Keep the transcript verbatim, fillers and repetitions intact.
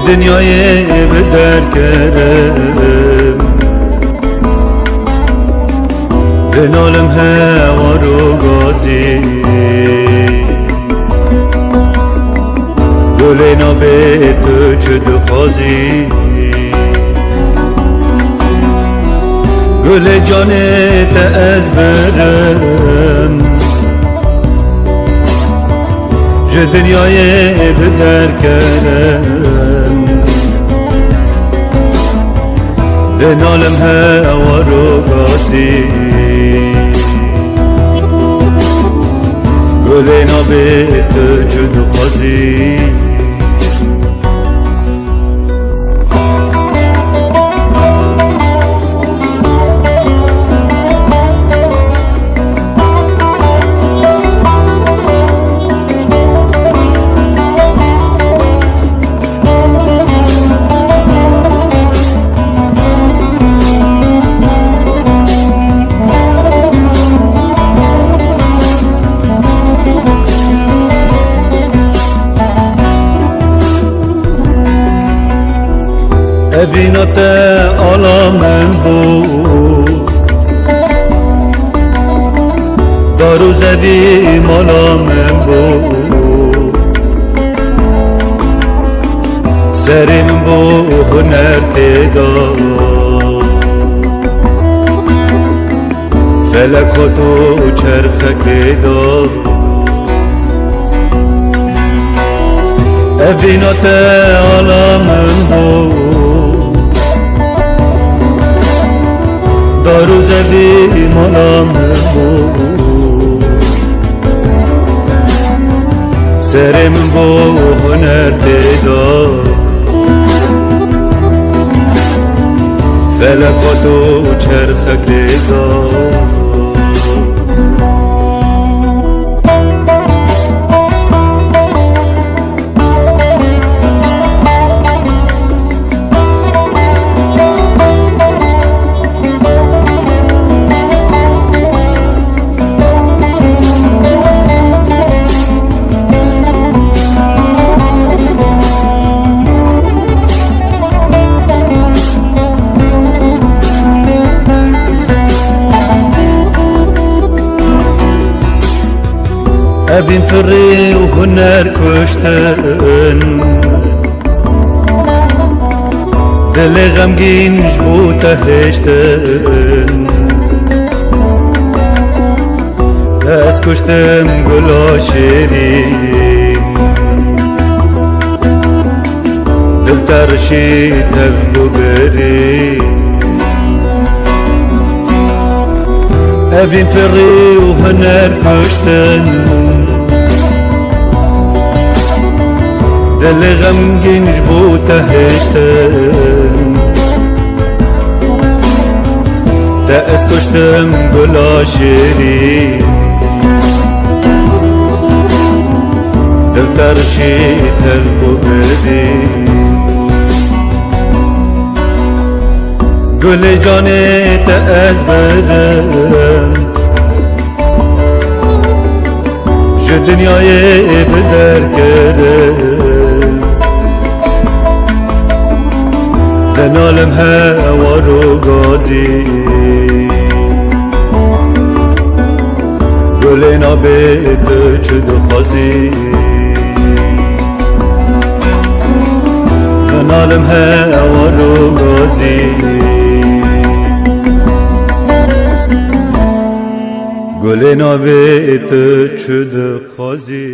Dinyayê bi derkerim, dinalim hewar û gazî. Gulê nabê tu çi dixwazî? Gulê canê te ez birim, ji dinyayê bi derkerim. Dinalim hewar û gazî. Gulê nabê tu çi dixwazî? Evîna te ala min bû, dar û zevî mala min bû. Serê min bû huner tê da, felek hat û çerxek lê da. Evîna te ala min bû, dar û zevî mala min bû. Serê min bû huner tê da, felek hat û çerxek lê da. Evîn firî û huner kuştin, dilê xemgîn ji bo te hêştin. Ez kuştim gula şêrîn, dil te rişî tev bû birî. Evîn firî û huner kuştin, dilê xemgîn ji bo te hêştin. Te ez kuştim gula şêrîn, dil te rişî tev bû birî. Gulê canê te ez bidim, ji dinyayê bi derketim. Dinalim hewar û gazî, gulê nabê tu çi dixwazî? Dinalim hewar û gazî, gulê nabê tu çi dixwazî?